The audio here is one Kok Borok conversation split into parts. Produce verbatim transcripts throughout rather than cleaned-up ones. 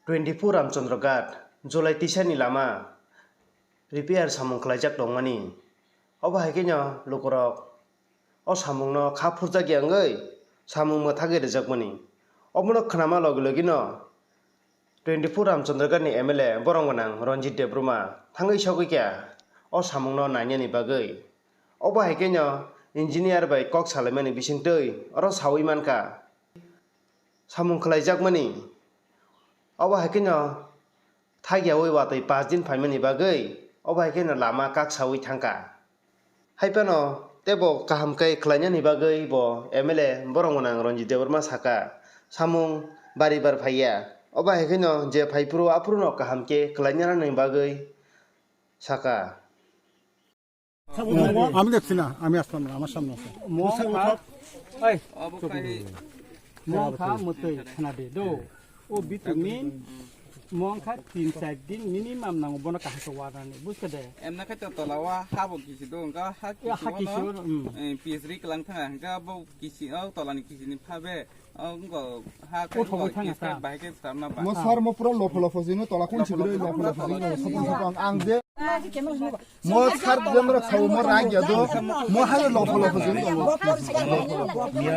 Twenty four Ramchandra Ghat, July tisani lama repair samung khlaijak tongmani. Obo hai kheno lukurok o samungno kha phurjakya wngwi samung mwthagwi rwjakmani. Obono khnama logi logino twenty four Ramchandra Ghatni M L A borong gwnang Ranjit Debbarma thangwi sogwi kha o samungno nainani bagwi. Obo hai kheno engineer bai kok salaimani bisingtwi oro sawi mankha. Samung khlaijakmani. Obo hai kheno thagyawi watwi paanch din phaimani bagwi obo hai kheno lama kaksawi thangkha. Hai phano teibo kaham khe khlainani bagwi bo M L A borong gwnang Ranjit Debbarma sakha, samung bari bar phaiya. Obo hai kheno je phaiphuru aphuruno kaham khe khlainani bagwi sakha. আমি দেখছি না, আমি আসলাম না, আমার সামনে আছে। Mongkha, ei, mongkha mwtwi khna de do. O bitumin mongkha tin char din minimum nango bono kaham khe warnani, buj kha de? Emna khe to tola o ha bo kisi do, hwnkha ha kisi o, P H D kwlang thanga, hwnkha bo kisi o tola ni kisi ni pha be. Mo sar mo pura lopho lopho jino tola khun sigri lopho lopho jino sapung sapung ang je mo sar jemra khau mo ragya do mo hale lopho lopho jino. Miya,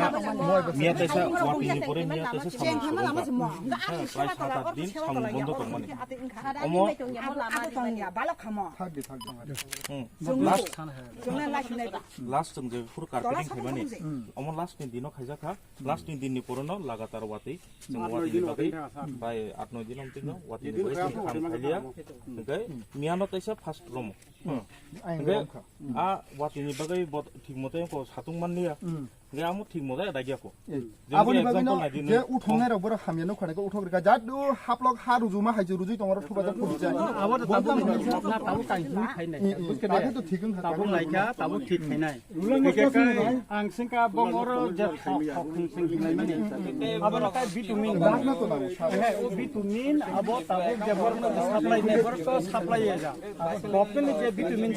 miya tesa wati ni pore miya tesa samung sabung ka. Prai sat at din samung bondo tongmani. Omo. Thak di, thak di. Last, last chwng je phuru carpeting khaimani. Omo last ni dino khaijak kha. Last ni din ni porono lagatar watwi chwng watwi ni bagwi bai at noi din omtwino watwi ni bagwi chwng kaham khailiya. Hwnkhe miyano teisa first room. Hwnkhe a watwi ni bagwi bo thik mote ko satung manliya. Hwnkhe amo thik mote dagya ko. Aboni bagwi no je uthongnai rok borok hamya nukha nai ko uthok rika jadu haplok ha rujuma hai je rujui tongoro thuba jak phuru jai. Abo to tabuk nai kha, tabuk kain khainai. Tabuk nai kha, tabuk thik khainai. Ang sengkha bo oro je thok thok seng seng hinai mani. Abo no kai vitamin. He, o vitamin abo tabuk je borok no supply nai, borok to supply ya ja. Bopeni je vitamin.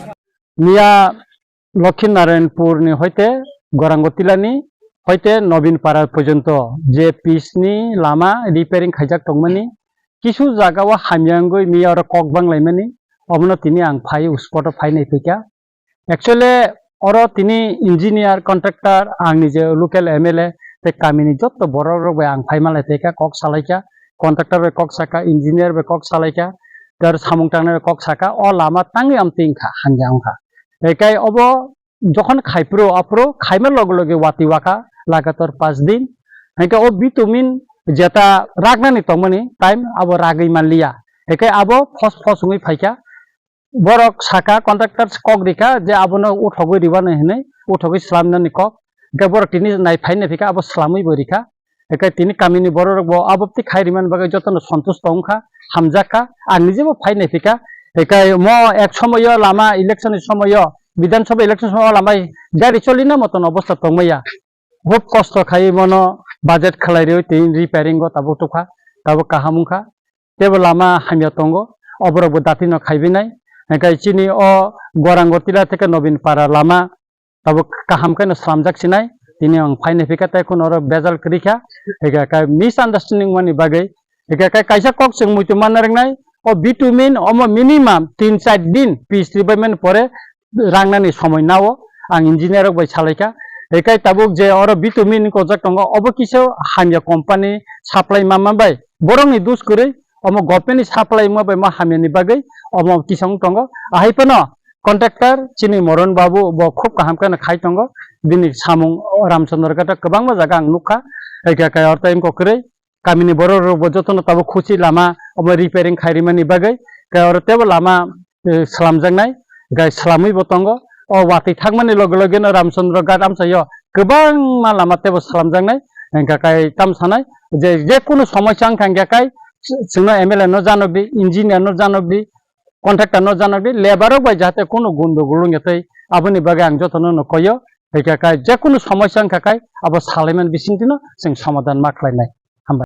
Miya Lokhi Narayanpur ni hoite Gorango Tila ni hoite Nobin Para porjonto je pitch ni lama repairing khaijak tongmani, kisu jaga o hamya wngwi miya oro kok banglaimani, obono tini ang phai spot o phai nai phaikha. Actually, oro tini engineer, contractor, ang nije local M L A, tei kamini jotto borok rok bai ang phai malai phaikha, kok salaikha, contractor bai kok saka, engineer bai kok salaikha, tei aro samung tangnai bai kok saka, o lama tangwi amtwi wngkha, hamya wngkha. Ekai obo jokhon khai phuru, aphuru khaima loge loge watwi wakha, lagatar panch din. Hingke o bitumin jeta ragnani tongmani time abo ragwi manliya. Ekai abo phos phos wngwi phaikha. Borok saka, contractors kok rikha je abono uthogwi ribani hinwi, uthogwi slamnani kok. Hingke borok tini nai phai nai phikha, abo slamwi bo rikha. Hingke tini kamini borok rok bo abo twi khai rimani bagwi jotono santusto wngkha, hamjakha. Ang nijebo phai nai phikha. Hingke mo ek somoyo lama election ni somoyo, Bidhan Sabha election somoyo lama gari cholina moton obostha tongmaya. Hub kosto khai mono budget khlai riwi tini repairing o tabuk tukha, tabuk kaham wngkha. Teibo lama hamya tongo, oborok bo dati no khaibinai. Hingke chini o Gorango Tila theke Nobin Para lama tabuk kaham khe no slamjak sinai. Tini ang phai nai phikha tei kheno oro bejal kwrwi kha. Hingke khe misunderstanding mani bagwi. Hingke khe kaisa kok chwng muitu manna rwngnai. O bitumin omo minimum tin char din pitch ribai mani pore rangnani somoi nao ang engineer rok bai salaikha. Hingke tabuk je oro bitumin kojak tongo obo kisa hamya company supply ma manbai. Borokni dus kwrwi omo government ni supply ma bai ma hamya ni bagwi omo kisa wng tongo. Ahai phano contractor chini Moron Babu bo khub kaham khe khai tongo. Bini samung Ramchandra Ghat o kwbangma jaga ang nukha. Hingke khe oro tei wngkha kwrwi kamini borok rok bo jotono tabuk khuchi lama omo repairing khai rimani bagwi. Khe oro teibo lama eh, slamjaknai, gai slamwi bo tongo. O watwi thangmani loge loge no Ramchandra Ghat amchaio kwbangma lama teibo slamjaknai, hingkha kai tam sanai je, je kunu somosya wngkha hingkha kai chwngno M L A no janok di, engineer no janok di, contractor no janok di, labour rok bai jahate kunu gundogol wngya tei aboni bagwi ang jotono no koyo, hingkha kai je kunu somosya wngkha kai abo salaimani bisingtwi no chwng somadhan ma khlainai.